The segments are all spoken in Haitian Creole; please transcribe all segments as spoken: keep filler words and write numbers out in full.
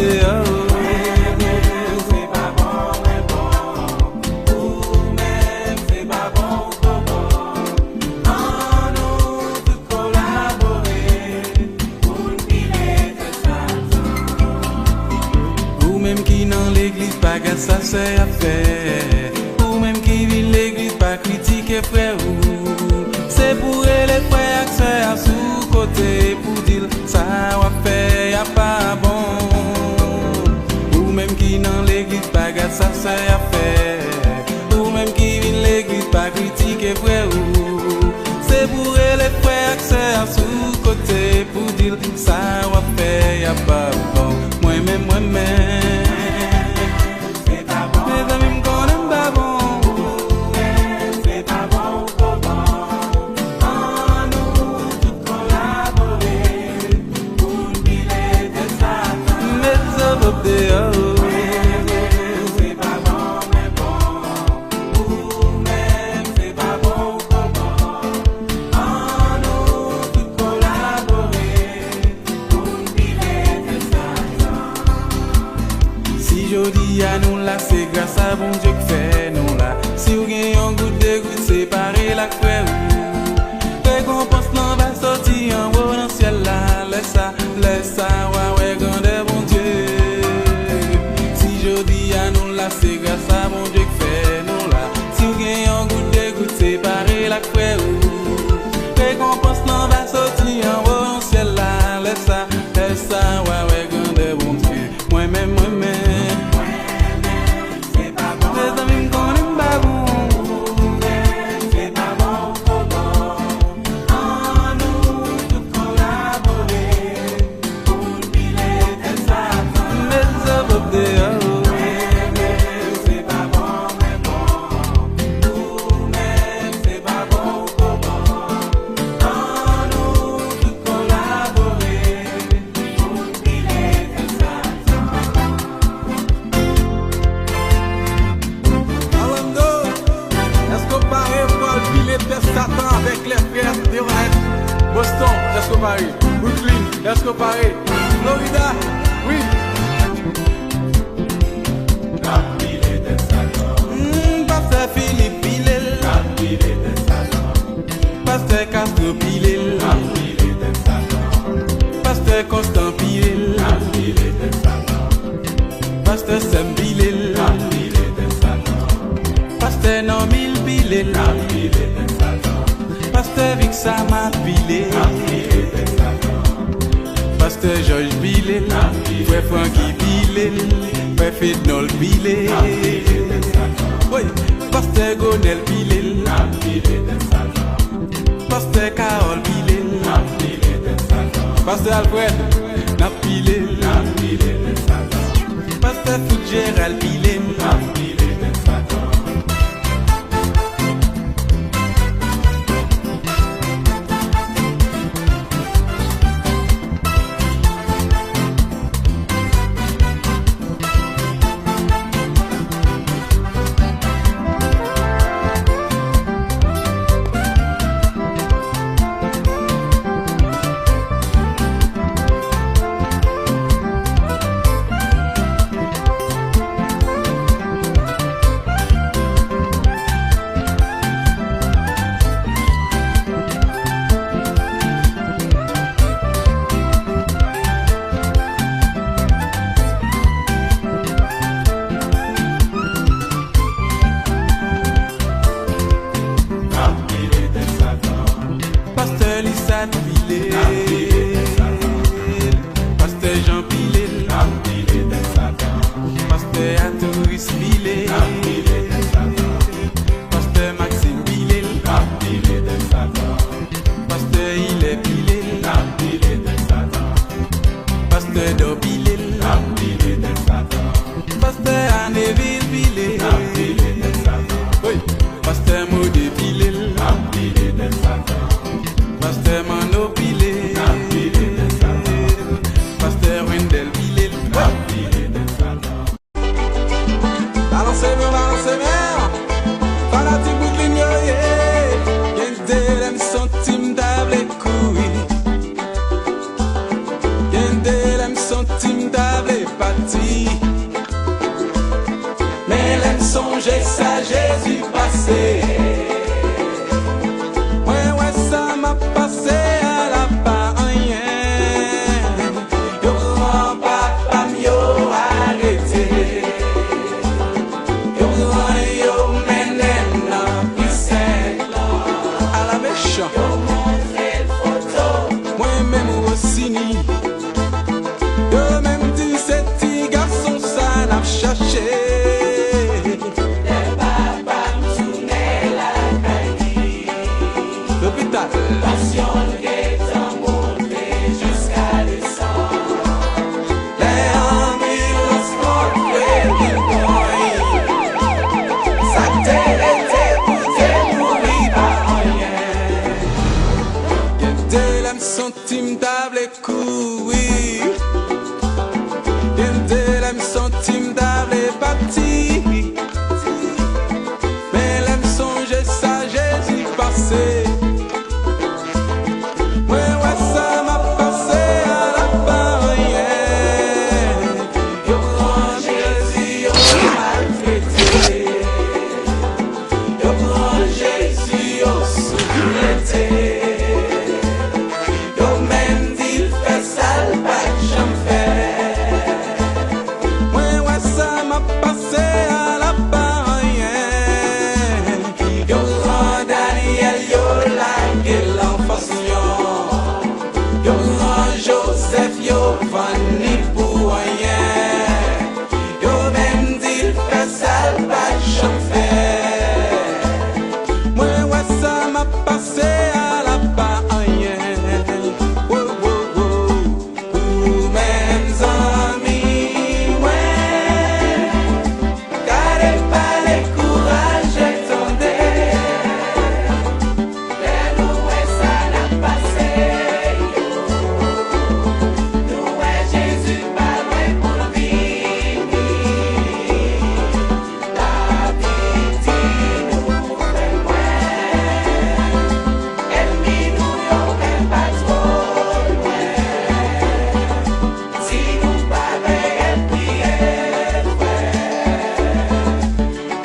Mwen menm se pa bon mwen bon, ou menm se pa bon ou poko. Ann nou tout kolabore pou n pile tèt Satan. Ou menm ki nan legliz, pa gad sa sè ap fè. Ou menm ki vin legliz, pa kritike frè ou. Se pou rele frè ak sè a sou kote pou di l sa w ap fè a pa bon. Ou menm ki nan legliz, pa gad sa sè a fè. Ou menm ki vin legliz, pa kritike frè ou. Se pou rele frè ak sè a sou kote pou di l sa w ap fè a pa bon. Mwen menm, mwen menm. Mezanmi, m konnen m pa bon. Ann nou tout kolabore pou n pile tèt Satan. Met zòbòp deyò. Mwen menm se pa bon mwen bon, ou menm se pa bon ou poko. Ann nou tout kolabore pou n pile tèt Satan. Si jodi a nou la, se gras a Bondye k fè nou la. Si w gen yon gout, de gout, separe l ak frè ou. Rekonpans lan va soti anwo nan syèl la. Lè sa, lè sa, w a wè grandè Bondye. Si jodi a nou la, se gras a Bondye k fè nou la. Si w gen yon gout, de gout, separe l ak frè ou. Rekonpans lan va soti anwo nan syèl la. Lè sa, lè sa, w a wè grandè Bondye. Mwen menm, mwen menm. Mezanmi, m konnen m pa bon. Ann nou tout kolabore pou n pile tèt Satan. Met zòbòp deyò. Mwen menm se pa bon mwen bon, ou menm se pa bon ou poko. Ann nou tout kolabore pou n pile tèt Satan. Orlando, èske w pare pou al pile tèt Satan avèk lè frè Deonèt? Boston, èske w pare? Brooklyn, èske w pare? Florida, wi. N ap pile tèt Satan. Hmm, pastè Philippe pile l. N ap pile tèt Satan. Pastè Castro pile l. N ap pile tèt Satan. Pastè Constant pile l. N ap pile tèt Satan. Pastè Sèm pile l. N ap pile tèt Satan. Pastè Normil pile l. N ap pile tèt Satan. Pastè Vic Sama pile. N ap pile tèt Satan. Pastè Jòj pile l. N ap pile tèt Satan. Frè Francky pile l. Frè Fednòl pile l. N ap pile tèt Satan. Woy! Pastè Gonèl pile l. N ap pile tèt Satan. Pastè Carole pile l. N ap pile tèt Satan. Pastè Alfred, n ap pile l. N ap pile tèt Satan. Pastè Fitzgerald pile l. N ap pile tèt Satan. Pastè Lisat pile. Pastè Jean pile. Pastè Atouris pile. Pastè Maxime pile. Pastè Ilè pile. Pastè Dò pile. Pastè Anevil pile. Wi. Pastè Mode pile. Pastè Manno pile. Pastè Wendell pile. Balanse men, balanse men. Fanatik Brooklyn yo ye. Gen de lè m santi m ta vle kouri. Gen de lè m santi m ta vle pati. Sonje sa Jezi pase. Mwen wè sa m ap pase a la pa anyen. Yo pran papa m, yo arete. Yo pran yo mennen nan prisèk lan. Ala mechan. Yo montre l foto. Mwen menm Rosini. Yo menm di se ti gason sa n ap chache. Lè papa m tounen lakay li. Lopital. Tansyon l gentan monte jiska desan. Lè anbilans rantre, li pran li. Sa k te rete pou te mouri pa anyen. Gen de lè m santi m ta vle kouri. Gen de lè m santi m ta vle pati. Men lè m sonje sa Jezi pase. Mwen wè sa m ap pase a la pa anyen. Yo pran Jezi, yo maltrete. Yo pran Jezi, yo souplete. Yo menm di l fè sa l pa t janm fè. Mwen wè sa m ap pase a la pa anyen. Yo pran Danyèl, yo lage l an fòs lyon. Yo pran Jozèf, yo vann li pou anyen. Yo menm di l fè sa l pa t janm fè. Mwen wè sa m ap pase a la pa anyen. Wo, wo, wo. Ou menm zanmi mwen, gade pa dekouraje tande. Lè nou wè sa n ap pase yo, nou wè Jezi pa lwen pou l vini. Labib di nou fè mwen, ènmi nou yo menm pa twò lwen. Si nou pa veye priye, frè,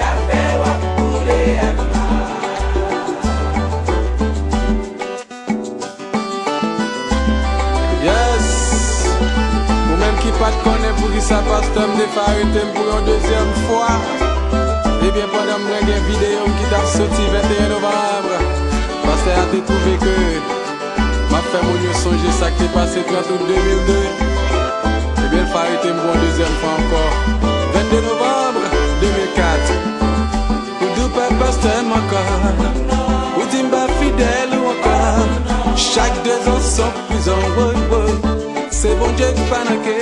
kafe w ap koule ak mal. Yes! Ou menm ki pa t konnen poukisa pastè m te fè arete m pou yon dezyèm fwa, ebyen, pandan m brengen videyo m ki t ap soti venteyen novanm, pastè a te twouve ke m ap fè moun yo sonje sa k te pase trant out de mil de. Ebyen, l fè arete m pou yon dezyèm fwa ankò, vennde novanm de mil kat. Ou di w pa pastè m ankò. Ou di m pa fidèl ou ankò. Chak dezan s on prizon, woy, woy. Se Bondye k pa nan ke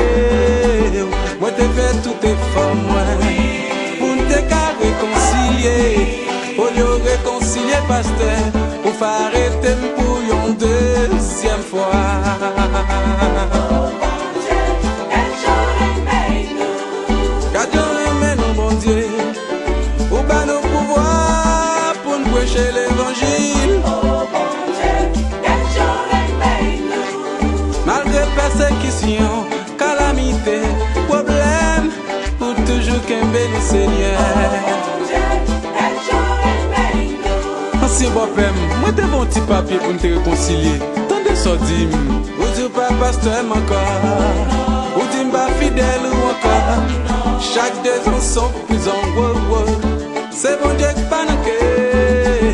w. Mwen te fè tout efò mwen pou n te ka rekonsilye. Olye w rekonsilye, pastè, ou fè arete m pou yon dezyèm fwa. Gad jan renmen nou, Bondye. Ou ba nou pouvwa pou n preche levanjil. Malgre pèsekisyon, kalamite, pwoblèm, ou toujou kenbe nou, Senyè. Ansyen bòpè m, mwen te ba w ti papye pou n te rekonsilye. Tande sa w di m. Ou di w pa pastè m ankò. Ou di m pa fidèl ou ankò. Chak dezan s on prizon, wo, wo. Se Bondye k pa nan ke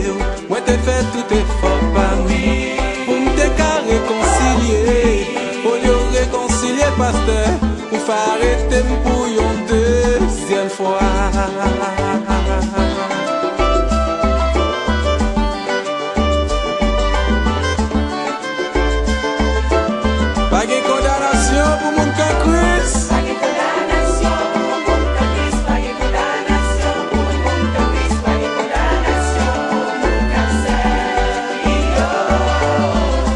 w. Mwen te fè tout efò pa m pou m te ka rekonsilye. Olye w rekonsilye, pastè, ou fè arete m pou yon dezyèm fwa. Pa gen kondanasyon pou moun k an Kris. Pa gen kondanasyon pou moun k an Kris. Pa gen kondanasyon pou moun k an Kris. Pa gen kondanasyon pou moun k ap sèvi yo.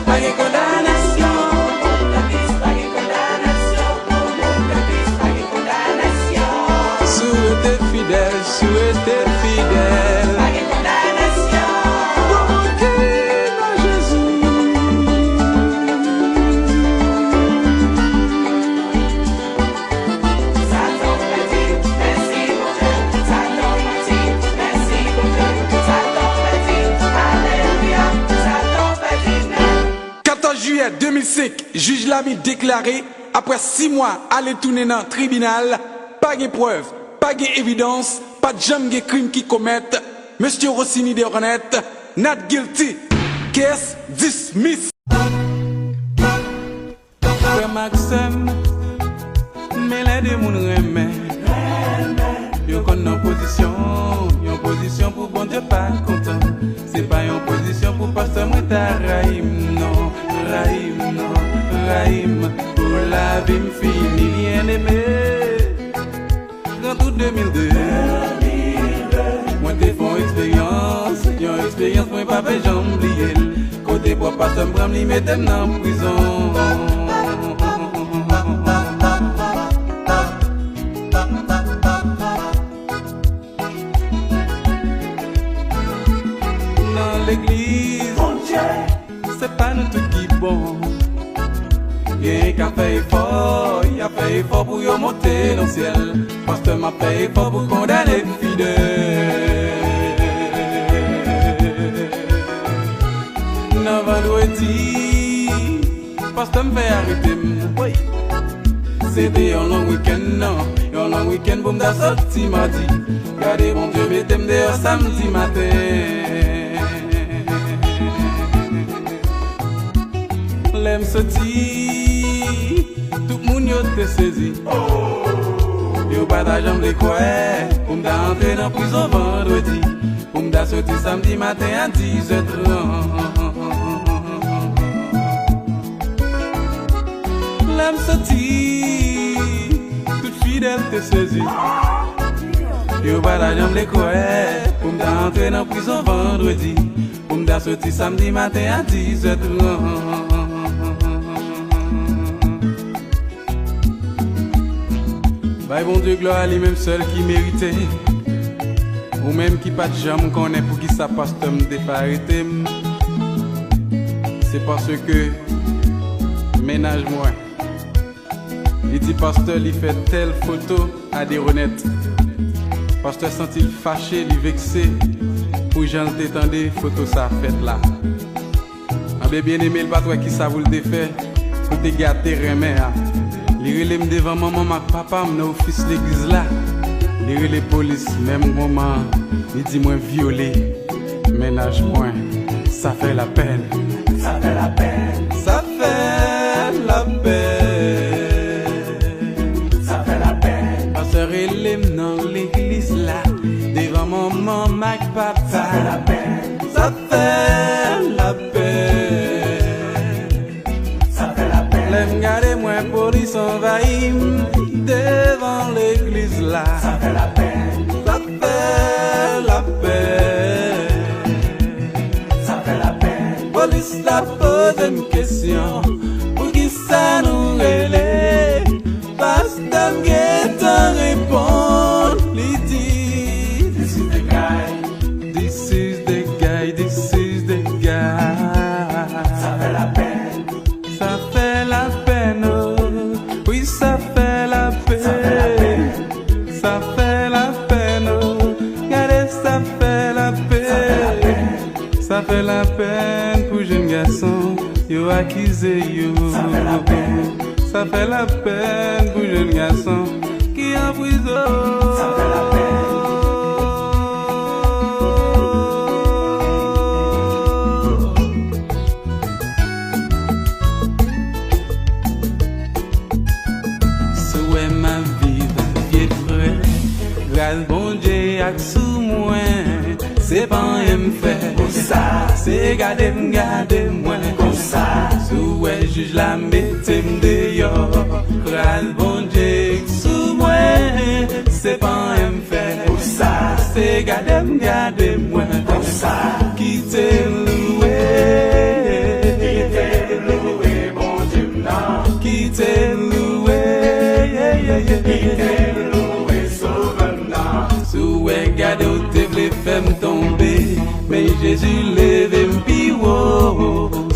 Pa gen kondanasyon pou moun k an Kris. Pa gen kondanasyon pou moun k an Kris. Pa gen kondanasyon. Si w rete fidèl, si w rete fidèl. Pa gen kondanasyon. Pou moun ki nan Jezi. Satan pèdi, mèsi Bondye. Satan manti, Miami deklare, apre sis mwa ale tounen nan tribinal, pa gen prèv, pa gen evidans, pa t janm gen krim ki komèt. Mesye Rossini Deronette, not guilty. Case dismissed. Frè m ak sè m, men lè de moun renmen, yo konn nan pozisyon, yon pozisyon pou Bondye pa kontan. Se pa yon pozisyon pou pastè mwen ta rayi m non, rayi m non, rayi m. Pou lavi m fini byeneme. Gran tout de mil de, mwen te fè yon eksperyans, yon eksperyans mwen pa pe janm bliye l. Kote pwòp pastè m pran m, li mete m nan prizon. Nan legliz, se pa nou tout ki bon. Genyen k ap fè efò, y ap fè efò pou yo monte nan syèl. Pastè m ap fè efò pou kondane fidèl. Nan vandredi, pastè m fè arete m. Se te yon long wikenn, non, yon long wikenn pou m ta soti madi. Gade Bondye mete m deyò samdi maten. Lè m soti, tout moun yo te sezi. Yo pa ta janm vle kwè pou m ta antre nan prizon vandredi, pou m ta soti samdi maten a diz è trant. Lè m soti, tout fidèl te sezi. Yo pa ta janm vle kwè pou m ta antre nan prizon vandredi, pou m ta soti samdi maten a diz è trant. Bay Bondye glwa, li menm sèl ki merite. Ou menm ki pa t janm konnen poukisa pastè m te fè arete m, se paske mennaj mwen, li di pastè li fè tèl foto a Deronette. Pastè santi l fache, li vekse pou jan l te tande foto sa fèt la. Anben, byeneme, l pa t wè kisa pou l te fè pou te gate renmen an. Li rele m devan manman m ak papa m nan ofis legliz la. Li rele polis, menm moman an, li di mwen vyole mennaj mwen. Sa fè lapèn. Sa fè lapèn. Sa fè lapèn. Sa fè lapèn. Pastè rele m nan legliz la, devan manman m ak papa. Sa fè lapèn. Sa fè lapèn. Sa fè lapèn. Lè m gade mwen, polis anvayi m devan legliz la. Sa fè lapèn. Sa fè lapèn. Sa fè lapèn. Polis la poze m kesyon, poukisa nou rele? Pastè m gentan reponn, li di, this is the guy. This is the guy, this is the guy. Sa fè lapèn. Sa fè lapèn, oh. Wi, sa fè lapèn. Sa fè lapèn. Sa fè lapèn, oh. Gade, sa fè lapèn. Sa fè lapèn. Sa fè lapèn pou jèn gason yo akize yo. Sa fè lapèn. Sa fè lapèn pou jèn gason ki an prizon. Sa fè lapèn. Si w wè m ap viv, vye frè, gras Bondye ak sou mwen, se pa anyen m fè. Konsa, se gade m gade mwen. Konsa, si w wè jij la mete m deyò, gras Bondye ak sou mwen, se pa anyen m fè. Konsa, se gade m gade mwen. Konsa, kite m louwe. Kite m louwe Bondye m nan. Kite m louwe, yeah, yeah, yeah. Kite m louwe Sovè m nan. Si w wè gade w te vle fè m tonbe, men Jezi leve m pi wo.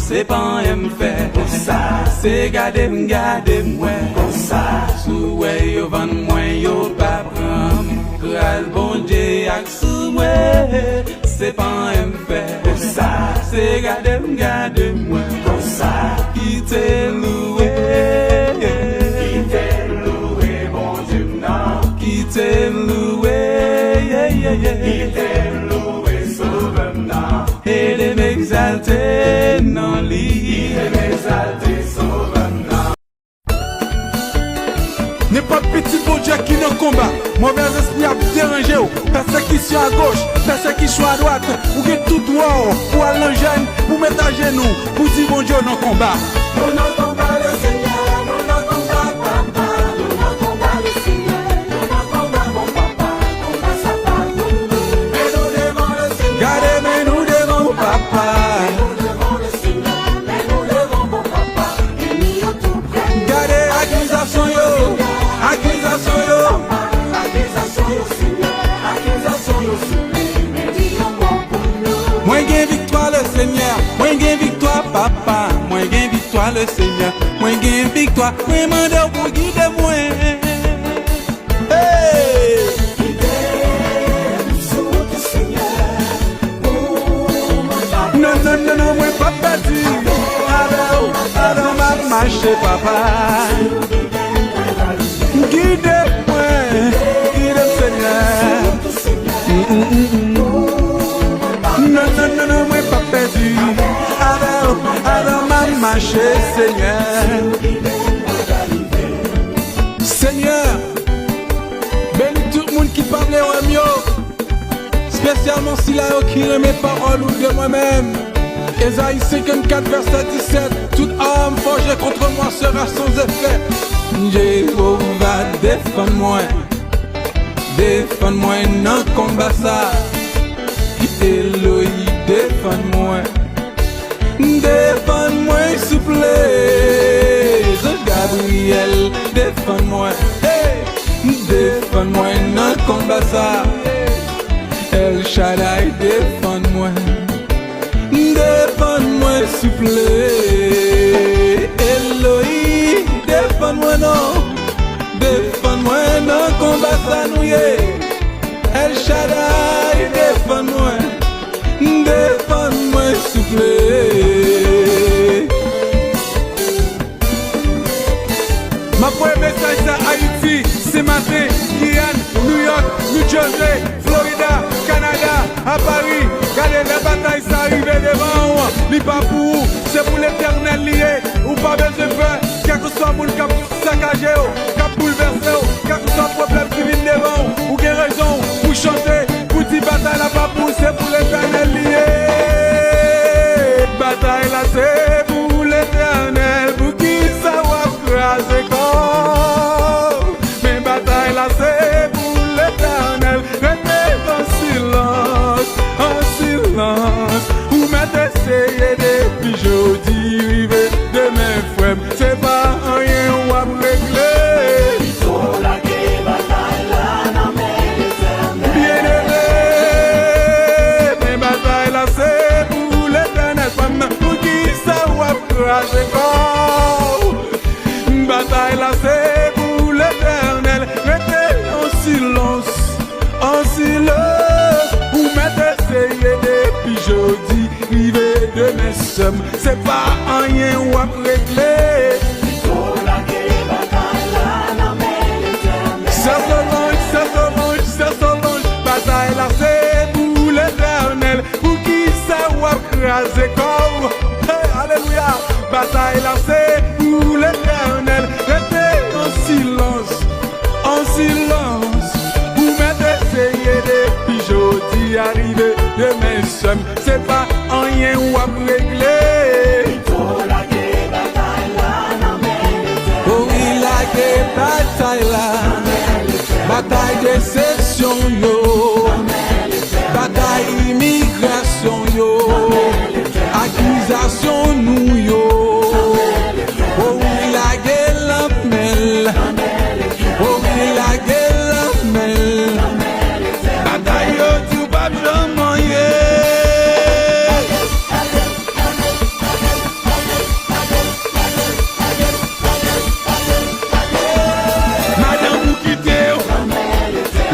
Se pa anyen m fè. Konsa, se gade m gade mwen. Konsa, si w wè yo vann mwen, yo pa pran m. Gras Bondye ak sou mwen, se pa anyen m fè. Konsa, se gade m gade mwen. Konsa, kite m louwe. Nenpòt pitit Bondye ki nan konba, movèzespri ap deranje w, pèsekisyon agoch, pèsekisyon adwat, ou gen tout dwa w pou al nan jèn, pou met ajenou, pou di Bondye w nan konba. Nou nan konba, Lesenyè, nou nan konba, papa, nou nan konba, Lesenyè, nou nan konba, bon papa, konba sa pa pou nou. Men nou devan Lesenyè. Gade, men nou devan w, papa. Men nou devan Lesenyè, men nou devan bon papa. Gade akizasyon yo, akizasyon yo. Mwen gen viktwa, Lesenyè, mwen gen viktwa, papa, mwen gen viktwa, Lesenyè, mwen gen viktwa, mwen mande w pou gide mwen. Hey! Non, non, non, non, mwen p ap pèdi. Avè w, avè w m ap mache, papa. Gide mwen, gide m, Senyè. Mm, mm, mm, mm. Non, non, non, non, mwen p ap pèdi. Avè w, avè w m ap mache, Senyè. Senyè, beni tout moun ki pa vle wè m yo. Espesyalman sila yo ki renmen pawòl ou de mwen menm. Ezayi senkannkat, vèsè disèt, toute arme forgée contre moi sera sans effet. Jewova, defann mwen, defann mwen nan konba sa. Eloyi, defann mwen. Defann mwen, souple. Zanj Gabriyèl, defann mwen. Hey! Defann mwen nan konba sa. El Shaddai, defann mwen. Defann mwen, souple. Eloyi, defann mwen non. Defann mwen nan konba sa nou ye. El Shaddai, defann mwen. Defann mwen, souple. M ap voye mesaj sa Ayiti, Senmaten, Giyàn, Nouyòk, New Jersey, Florida, Kanada, a Paris. Gade, lè batay sa rive devan w, li pa pou ou, se pou Letènèl li ye. Ou pa bezwen pè, kèlkeswa moun k ap sakaje w, k ap boulvèse w, kèlkeswa pwoblèm ki vin devan w, ou gen rezon pou chante, pou di batay la pa pou ou, se pou Letènèl li ye. Batay la se pou Letènèl, poukisa w ap kraze kò w? Men batay la se pou Letènèl, rete an silans, an silans. Ou mèt eseye depi jodi rive demen, frè m, se pa anyen w ap regle. Pito lage batay la nan men Letènèl. Byeneme, men batay la se pou Letènèl, frè m, poukisa w ap kraze kò w? Batay la se pou Letènèl, rete an silans, an silans. Ou mèt eseye depi jodi rive demen, sè m, se pa anyen w ap regle. Pito lage batay la nan men Letènèl. Sè Solanj, sè Solanj, sè Solanj, batay la se pou Letènèl. Poukisa w ap kraze kò w? Hey, alelouya! Batay la se pou Letènèl. Rete an silans, an silans. Ou mèt eseye depi jodi a rive demen, sè m, se pa anyen w ap regle. Pito lage batay la nan men Letènèl. O wi, lage batay la. Nan men Letènèl. Batay desepsyon yo. Nan men Letènèl. Batay imigrasyon yo, akizasyon nou yo. O wi, lage l nan men l. O wi, lage l nan men l. Batay yo di w p ap janm anyen. Madanm ou kite w.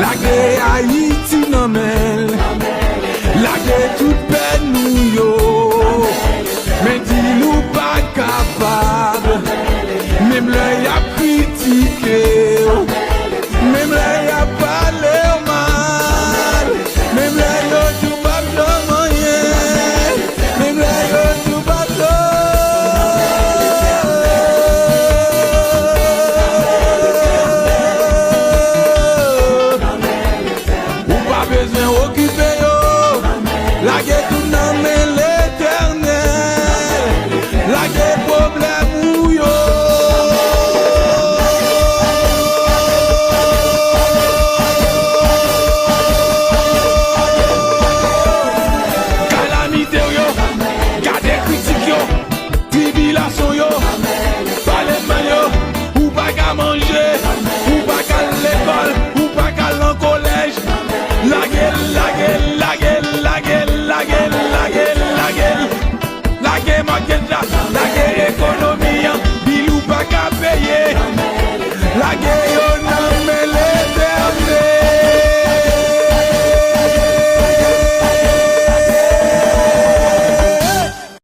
Lage Ayiti nan men l. Lage tout pè nou yo. Men di l ou pa kapab. Menm lè y ap kritike w. Menm lè y ap pale w mal. Menm lè yo di w p ap janm anyen. Menm lè yo di w p ap janm.